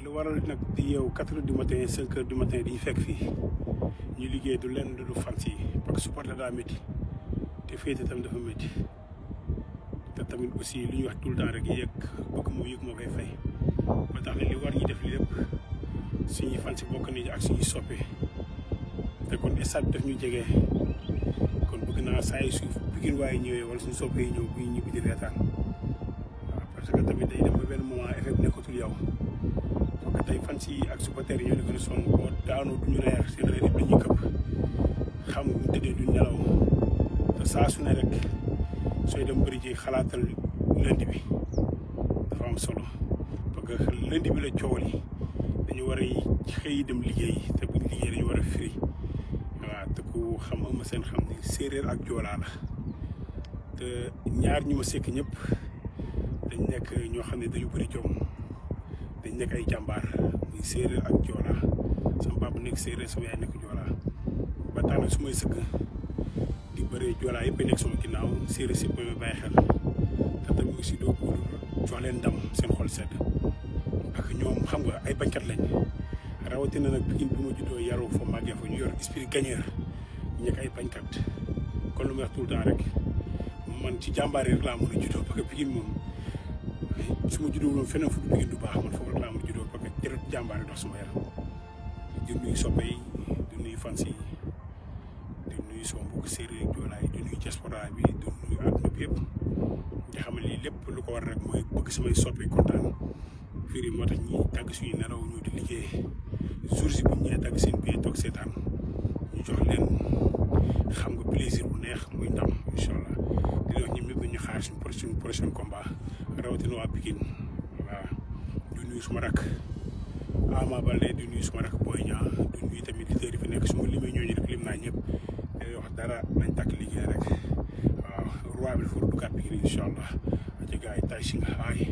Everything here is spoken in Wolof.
lu waral nag di yeewu 4 heures du matin 5 heures du matin di fekk fii ñu liggéey du lenn du fans yi parce que supporter daa métti te féete tam dafa métti te tamit aussi lu ñu wax tout le temps rek yëg bëgg mu yëg moo koy fay ba tax na li war ñu def li lépp suñuy fans yi bokk nañu ak suñuy soppe te kon stade bi daf ñu jege kon bëgg naa saa yu suuf Pikine waaye ñëwee wala suñu soppe yi ñëw bu ñu ñibbi di reetaan waaw parce que tamit day dem ba benn moment effet bi nekkatul yow parce que tey fans yi ak supporters yi ñoo di gën a sonn boo daanoo duñu reer seen reer yi dañuy këpp xam nga bu tëddee duñ nelaw te saa su ne rek sooy dem bëri ji xalaatal lundi bi dafa am solo parce que lundi bi la coow li dañu war a xëy dem liggéey te buñ liggéey dañu war a firi waaw te ku xam ma seen xam ni séeréer ak joolaa la te ñaar ñu ma sekk ñëpp dañ nekk ñoo xam ne dañu bëri jom dañ nekk ay jàmbaar muy séeréer ak joolaa sama papa nekk séeréer sama yaay nekk joolaa ba tax na su may sëgg di bëree joolaa yëpp a nekk sama ginnaaw séeréer si may bàyyi xel te tamit aussi doo ko jox leen ndam seen xol sedd ak ñoom xam nga ay bañkat lañ rawatina nag Pikine bu ma juddoo yaroo fa màggee fa ñu yor esprit gagneur ñu nekk ay bañkat kon lu may wax tout le temps rek man ci jàmbaar rek laa mën a juddoo parce que Pikine moom su ma juddoo moom feneen fu du Pikine du baax man foofu rek laa mën a juddoo parce que jërët jàmbaar yi dox suma yaram di nuyu soppe yi di nuyu fans yi di nuyu sama mbokk séeréer joolaa yi di nuyu diaspora bi di nuyu àdduna bi yëpp nga xam ne lii lépp lu ko war rek mooy bëgg samay soppe kontaan fii moo tax ñi tàgg suñu nelaw ñu di liggéey jour si bu ñëwee tàgg seen biir toog seetaan ñu jox leen xam nga plaisir bu neex muy ndam incha allah di wax ñoom ñëpp ñu xaar suñu prochain combat rawatina waa Pikine waaw di nuyu suma rakk Ama Baldé di nuyu suma rakk Boy Niang di nuyu tamit leader yi fi nekk suma limee ñooñu rek lim naa ñëpp day wax dara nañ tàkk liggéey rek waaw roi bi fur dugaat Pikine incha allah ci gars yi tay si nga aay